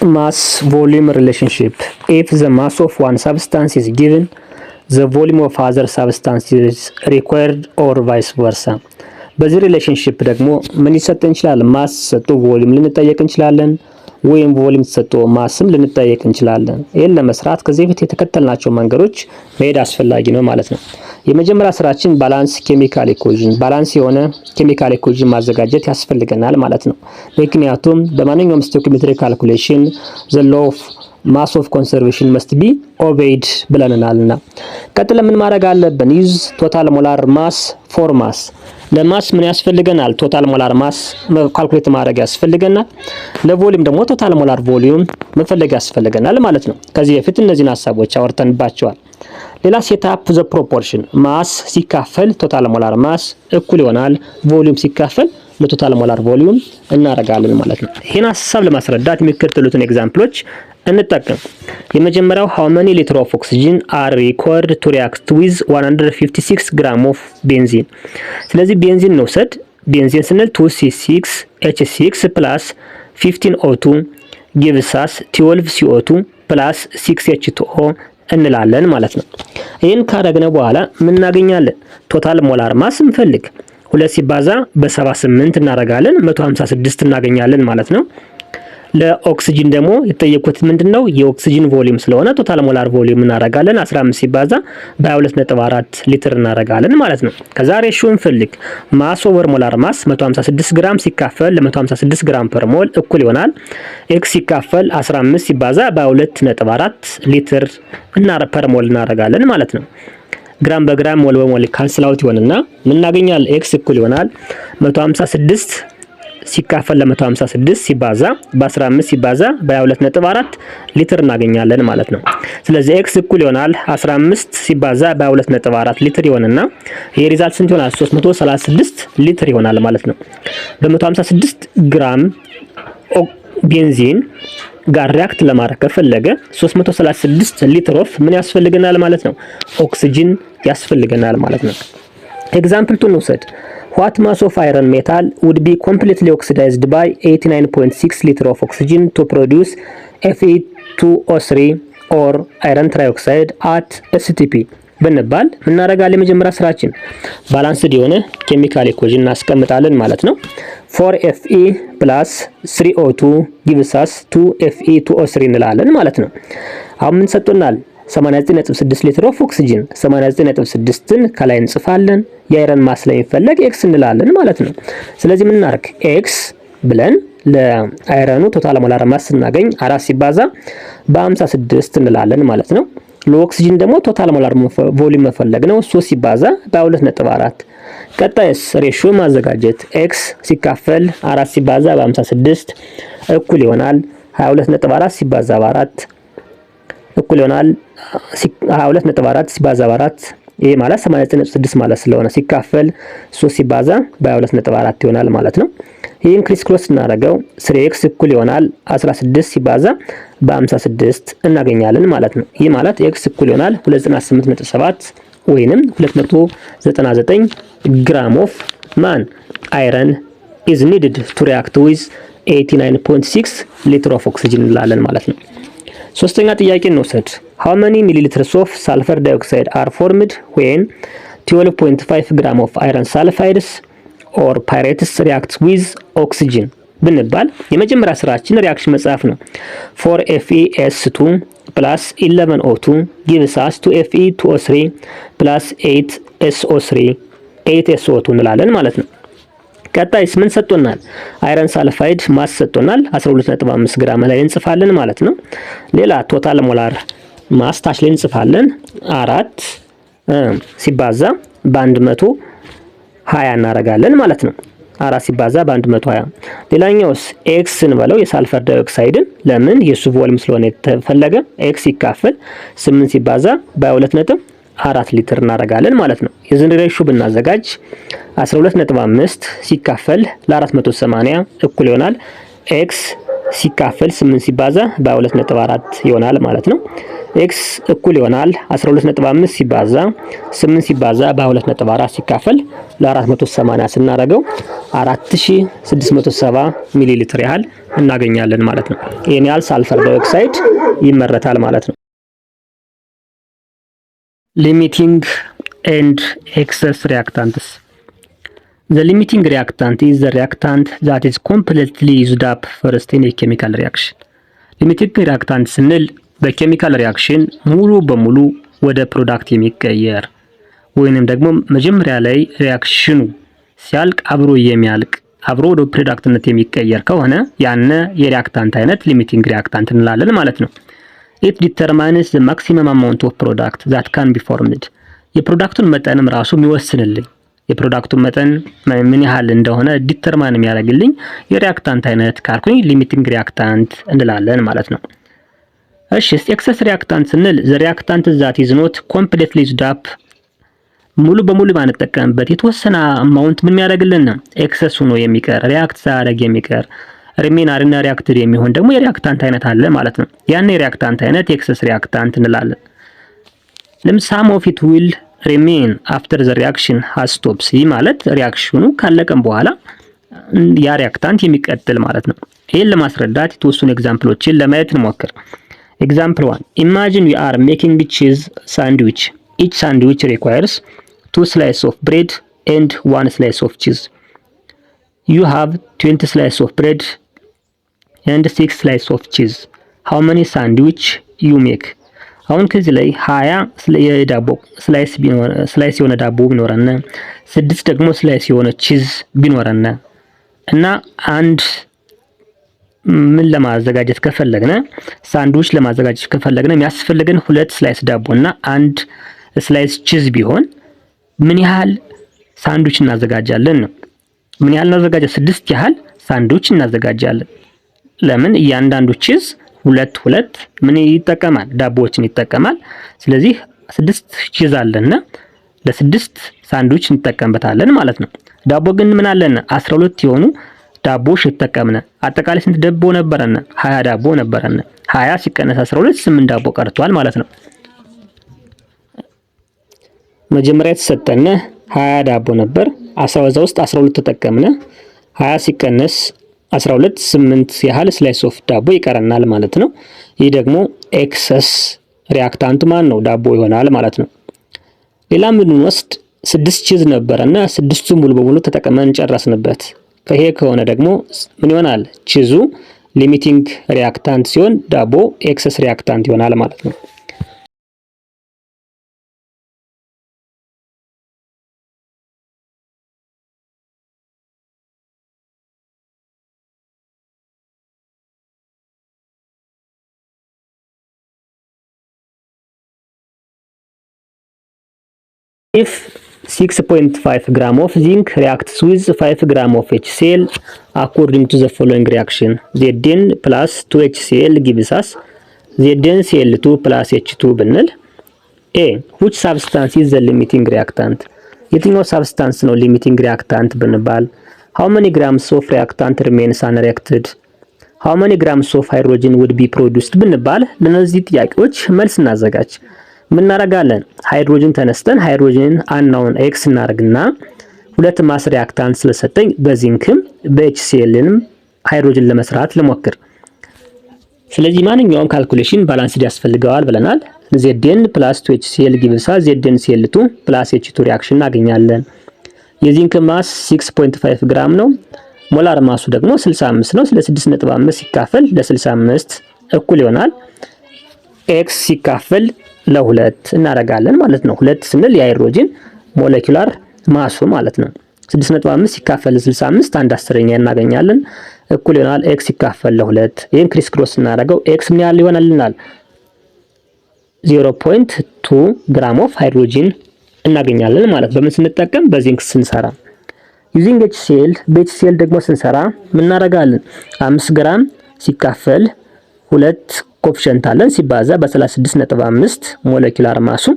Mass volume relationship: if the mass of one substance is given, the volume of other substance is required or vice versa። በዚህ relationship ደግሞ ምን ሊሰጥ እንችላለን? Mass ተሰጥቶ volume ልንጠየቅ እንችላለን፣ ወይም volume ተሰጥቶ mass ም ልንጠየቅ እንችላለን። ይህን ለመስራት ከዚህ በፊት የተከተልናቸው መንገዶች መሄድ አስፈላጊ ነው ማለት ነው። የመጀመሪያ ስራችን balance chemical equation፣ balance የሆነ chemical equation ማዘጋጀት ያስፈልገናል ማለት ነው። ምክንያቱም በማንኛውም stoichiometry calculation the law of mass of conservation must be obeyed ብለናልና። ቀጥለን ምን ማድረግ አለብን? Use total molar mass for mass። ለ mass ምን ያስፈልገናል? Total molar mass calculate ማድረግ ያስፈልገናል። ለ volume ደግሞ total molar volume መፈለግ ያስፈልገናል ማለት ነው። ከዚህ በፊት እነዚህን ሀሳቦች አውርተንባቸዋል። ሌላ set up the proportion፣ mass ሲካፈል total molar mass እኩል ይሆናል volume ሲካፈል ለ total molar volume እናደርጋለን ማለት ነው። ይህን ሀሳብ ለማስረዳት የሚከተሉትን example ኦች እንጠቀም። የመጀመሪያው፣ how many liter of oxygen are required to react with 156 gram of benzene። ስለዚህ benzene እንውሰድ። Benzene ስንል 2 C6 H 6 plus 15 O2 gives us 12 CO2 plus 6 H2O እንላለን ማለት ነው። ይህን ካደረግነ በኋላ ምን እናገኛለን? Total molar mass እንፈልግ። ሁለት ሲባዛ በ78 እናደርጋለን፣ 156 እናገኛለን ማለት ነው። ለኦክሲጅን ደግሞ የተጠየቁት ምንድን ነው? የ oxygen volume ስለሆነ total molar volume እናደርጋለን፣ 15 ሲባዛ በ22.4 ሊትር እናደርጋለን ማለት ነው። ከዛ ratio እንፈልግ። Mass over molar mass፣ 156 ግራም ሲካፈል ለ156 gram per mole እኩል ይሆናል x ሲካፈል 15 ሲባዛ በ22.4 ሊትር እና per mole እናደርጋለን ማለት ነው። ግራም በግራም mole በ mole cancel out ይሆንና ምን እናገኛለን? x እኩል ይሆናል 156 ሲካፈል ለ156 ሲባዛ በ15 ሲባዛ በ22.4 ሊትር እናገኛለን ማለት ነው። ስለዚህ x እኩል ይሆናል 15 ሲባዛ በ22.4 ሊትር ይሆንና ይሄ result ስንት ይሆናል? 336 ሊትር ይሆናል ማለት ነው። በ156 ግራም benzene ጋር react ለማድረግ ከፈለገ 336 ሊትር of ምን ያስፈልገናል ማለት ነው? ኦክሲጅን ያስፈልገናል ማለት ነው። Example two እንውሰድ። What mass of iron metal would be completely oxidized by 89.6 liter of oxygen to produce Fe2O3 or iron trioxide at STP ብንባል እናደርጋለን? የመጀመሪያ ስራችን balanced የሆነ chemical equation እናስቀምጣለን ማለት ነው። 4 Fe plus 3 O2 gives us 2 Fe 2 O 3 እንላለን ማለት ነው። አሁን ምን ሰጥቶናል? 89.6 ሊትር of oxygen። 89.6ን ከላይ እንጽፋለን። የ iron mass ስለሚፈለግ x እንላለን ማለት ነው። ስለዚህ ምን እናደርግ? X ብለን ለ iron ኑ total molar mass ስናገኝ አራት ሲባዛ በ56 እንላለን ማለት ነው። ለኦክሲጅን ደግሞ total molar volume መፈለግ ነው። 3 ሲባዛ በ2.4። ቀጣይስ ratio ማዘጋጀት፣ x ሲካፈል አራት ሲባዛ በ56 እኩል ይሆናል 22.4 ሲባዛ በአራት እኩል ይሆናል 22.4 ሲባዛ በአራት፣ ይሄ ማለት 89.6 ማለት ስለሆነ ሲካፈል 3 ሲባዛ በ22.4 ይሆናል ማለት ነው። ይህን criss cross ስናደርገው 3 x እኩል ይሆናል 16 ሲባዛ በ56 እናገኛለን ማለት ነው። ይህ ማለት x እኩል ይሆናል 298.7 ወይንም 299 gram of ማን iron is needed to react with 89.6 liter of oxygen እንላለን ማለት ነው። ሶስተኛ ጥያቄ እንውሰድ። How many milliliters of sulfur dioxide are formed when 12.5 gram of iron sulfides or pyrites reacts with oxygen ብንባል የመጀመሪያ ስራችን reaction መጻፍ ነው። 4 Fe S 2 plus 11 O 2 gives us 2 Fe 2 O 3 plus 8 SO 3 8 SO 2 እንላለን ማለት ነው። ቀጣይስ ምን ሰጥቶናል? Iron sulfide mass ሰጥቶናል። 12.5 ግራም ላይ እንጽፋለን ማለት ነው። ሌላ total molar mass ታች ላይ እንጽፋለን። አራት ሲባዛ በ120 እናደርጋለን ማለት ነው። አራት ሲባዛ በ120። ሌላኛውስ x እንበለው የ sulfur dioxide ን፣ ለምን? የሱ volume ስለሆነ የተፈለገ፣ x ሲካፈል 8 ሲባዛ በ2.4 ሊትር እናደርጋለን ማለት ነው። የዚህን ratio ብናዘጋጅ 12.5 ሲካፈል ለ480 እኩል ይሆናል x ሲካፈል 8 ሲባዛ በ2.4 ይሆናል ማለት ነው። X እኩል ይሆናል 12.5 ሲባዛ 8 ሲባዛ በ2.4 ሲካፈል ለ480 ስናደርገው 4670 ሚሊ ሊትር ያህል እናገኛለን ማለት ነው። ይህን ያህል sulfur dioxide ይመረታል ማለት ነው። Limiting and excess reactants. The limiting reactant is the reactant that is completely used up first in a chemical reaction. Limiting reactant ስንል በ chemical reaction ሙሉ በሙሉ ወደ product የሚቀየር ወይንም ደግሞ መጀመሪያ ላይ reaction ኑ ሲያልቅ አብሮ የሚያልቅ፣ አብሮ ወደ product ነት የሚቀየር ከሆነ ያን የ reactant አይነት limiting reactant እንላለን ማለት ነው። It determines the maximum amount of product that can be formed. የ product ኡን መጠንም ራሱ የሚወስንልኝ፣ የ product ኡን መጠን ምን ያህል እንደሆነ determine የሚያደርግልኝ የ reactant አይነት ካልኩኝ limiting reactant እንላለን ማለት ነው። እሺ፣ excess reactant ስንል the reactant that is not completely used up፣ ሙሉ በሙሉ ማንጠቀምበት፣ የተወሰነ amount ምን የሚያደርግልን ነው፣ excess ሆኖ የሚቀር፣ react ሳያደርግ የሚቀር፣ remain unreacted የሚሆን ደግሞ የ reactant አይነት አለ ማለት ነው። ያን የ reactant አይነት excess reactant እንላለን። ለምሳሌ some of it will remain after the reaction has stops። ይህ ማለት reaction ኑ ካለቀም በኋላ ያ reactant የሚቀጥል ማለት ነው። ይህን ለማስረዳት የተወሰኑ example ኦችን ለማየት እንሞክር። Example 1. Imagine we are making cheese sandwich. Each sandwich requires two slice of bread and one slice of cheese. You have 20 slice of bread and 6 slice of cheese. How many sandwich you make? አሁን ከዚህ ላይ 20 የዳቦ slice የሆነ ዳቦ ቢኖረን፣ ስድስት ደግሞ slice የሆነ cheese ቢኖረን እና አንድ ምን ለማዘጋጀት ከፈለግነ፣ ሳንድዊች ለማዘጋጀት ከፈለግነ የሚያስፈልገን ሁለት slice ዳቦ እና አንድ slice cheese ቢሆን ምን ያህል ሳንድዊች እናዘጋጃለን ነው። ምን ያህል እናዘጋጃለን? ስድስት ያህል ሳንድዊች እናዘጋጃለን። ለምን? እያንዳንዱ cheese ሁለት ሁለት ምን ይጠቀማል? ዳቦዎችን ይጠቀማል። ስለዚህ ስድስት cheese አለና ለስድስት ሳንድዊች እንጠቀምበታለን ማለት ነው። ዳቦ ግን ምን አለን? 12 የሆኑ ዳቦዎች ተጠቀምነ። አጠቃላይ ስንት ዳቦ ነበረን? 20 ዳቦ ነበረን። 20 ሲቀነስ 12፣ 8 ዳቦ ቀርቷል ማለት ነው። መጀመሪያ የተሰጠን 20 ዳቦ ነበር። ከዛ ውስጥ 12 ተጠቀምነ። 20 ሲቀነስ 12፣ 8 ያህል slice of ዳቦ ይቀረናል ማለት ነው። ይህ ደግሞ excess reactant ኡ ማን ነው? ዳቦ ይሆናል ማለት ነው። ሌላ ብንወስድ ስድስት cheese ነበረና ስድስቱ ሙሉ በሙሉ ተጠቅመን ጨረስንበት። ይሄ ከሆነ ደግሞ ምን ይሆናል? Cheese ኡ limiting reactant ሲሆን ዳቦ excess reactant ይሆናል ማለት ነው። If 6.5 gram of zinc reacts with 5 gram of HCl according to the following reaction, Zn plus 2 HCl gives us ZnCl2 plus H2 ብንል፣ A, which substance is the limiting reactant? የትኛው substance ነው limiting reactant ብንባል፣ how many grams of reactant remains unreacted፣ how many grams of hydrogen would be produced ብንባል ለነዚህ ጥያቄዎች መልስ እናዘጋጅ። ምን እናደርጋለን? ሃይድሮጅን ተነስተን hydrogen unknown X እናደርግና ሁለት mass reactant ስለሰጠኝ በዚንክም በኤችሲኤልንም ሃይድሮጅን ለመስራት ልሞክር። ስለዚህ ማንኛውም calculation balanced ያስፈልገዋል ብለናል። Zn plus 2 HCl gives ZnCl2 plus H2 reaction እናገኛለን። የ zinc mass 6.5 ግራም ነው። Molar mass ኡ ደግሞ 65 ነው። ስለ 6.5 ሲካፈል ለ65 እኩል ይሆናል X ሲካፈል ለሁለት እናደርጋለን ማለት ነው። ሁለት ስንል የ hydrogen molecular mass ኡ ማለት ነው። 6.5 ሲካፈል 65 አንድ አስረኛ እናገኛለን። እኩል ይሆናል X ሲካፈል ለሁለት። ይህን crisscross ስናደርገው X ምን ያህል ይሆናልናል? 0.2 gram of hydrogen እናገኛለን ማለት በምን ስንጠቀም? በዚንክ ስንሰራ። Using HCl፣ በ HCl ደግሞ ስንሰራ ምን እናደርጋለን? 5 ግራም ሲካፈል ሁለት coefficient አለን ሲባዛ በ36.5 molecular mass ኡ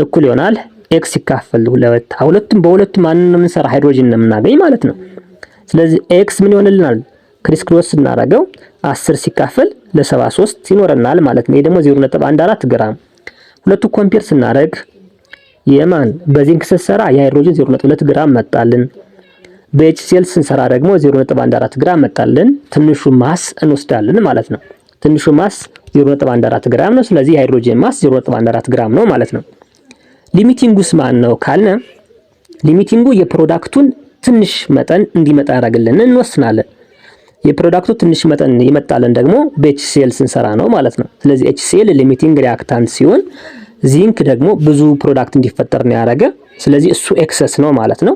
እኩል ይሆናል X ሲካፈል ሁለት። ሁለቱም በሁለቱም ማንን ነው የምንሰራ? ሃይድሮጅን ነው የምናገኝ ማለት ነው። ስለዚህ X ምን ይሆንልናል? Crisscross ስናደርገው 10 ሲካፈል ለ73 ይኖረናል ማለት ነው። ይህ ደግሞ 0.14 ግራም። ሁለቱ compare ስናደርግ የማን በዚንክ ስንሰራ የሃይድሮጅን 0.2 ግራም መጣልን። በ HCl ስንሰራ ደግሞ 0.14 ግራም መጣልን። ትንሹ mass እንወስዳለን ማለት ነው። ትንሹ mass 0.14 ግራም ነው። ስለዚህ የሃይድሮጅን mass 0.14 ግራም ነው ማለት ነው። Limiting ኡስ ማን ነው ካልነ limiting ኡ የ product ኡን ትንሽ መጠን እንዲመጣ ያደርግልን እንወስናለን። የ product ኡ ትንሽ መጠን ይመጣልን ደግሞ በ HCl ስንሰራ ነው ማለት ነው። ስለዚህ HCl limiting reactant ሲሆን ዚንክ ደግሞ ብዙ product እንዲፈጠር ነው ያደረገ። ስለዚህ እሱ excess ነው ማለት ነው።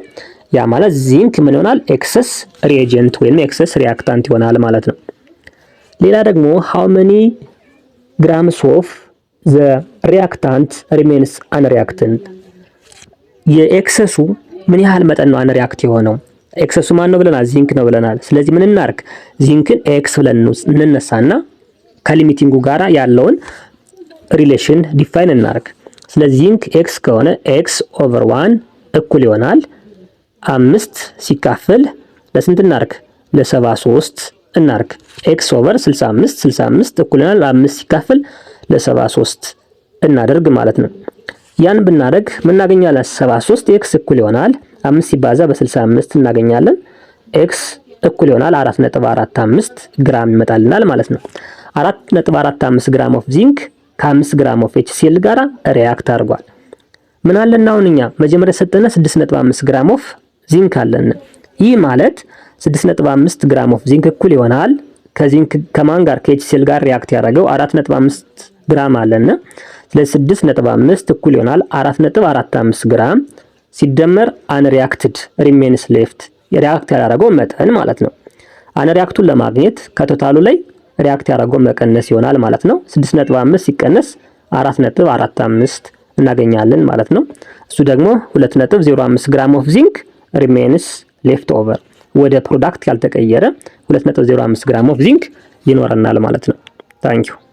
ያ ማለት ዚንክ ምን ይሆናል? Excess reagent ወይም excess reactant ይሆናል ማለት ነው። ሌላ ደግሞ how many grams of the reactant remains unreacted፣ የ excess ኡ ምን ያህል መጠን ነው unreact የሆነው? Excess ኡ ማን ነው ብለናል? ዚንክ ነው ብለናል። ስለዚህ ምን እናርግ? Zinc ን X ብለን እንነሳና ከ limiting ኡ ጋራ ያለውን relation define እናርግ። ስለዚህ zinc X ከሆነ X over one እኩል ይሆናል አምስት ሲካፈል ለስንት እናርግ? ለ73 እናርግ። X over 65፣ 65 እኩል ይሆናል አምስት ሲካፈል ለ73 እናደርግ ማለት ነው። ያን ብናደርግ ምን እናገኛለን? 73 X እኩል ይሆናል አምስት ሲባዛ በ65 እናገኛለን። X እኩል ይሆናል 4.45 ግራም ይመጣልናል ማለት ነው። 4.45 gram of zinc ከ5 gram of HCl ጋር react አድርጓል። ምን አለን አሁን እኛ መጀመሪያ ሰጠነ 6.5 gram of zinc አለን። ይህ ማለት 6.5 gram of zinc እኩል ይሆናል ከዚንክ ከማን ጋር፣ ከ HCl ጋር react ያደረገው 4.5 ግራም አለን። ስለዚህ 6.5 እኩል ይሆናል 4.45 ግራም ሲደመር unreacted remains left፣ react ያላረገው መጠን ማለት ነው። Unreacted ኡን ለማግኘት ከ total ኡ ላይ react ያደረገው መቀነስ ይሆናል ማለት ነው። 6.5 ሲቀነስ 4.45 እናገኛለን ማለት ነው። እሱ ደግሞ 2.05 gram of zinc remains left over፣ ወደ product ያልተቀየረ 2.05 gram of zinc ይኖረናል ማለት ነው። Thank you.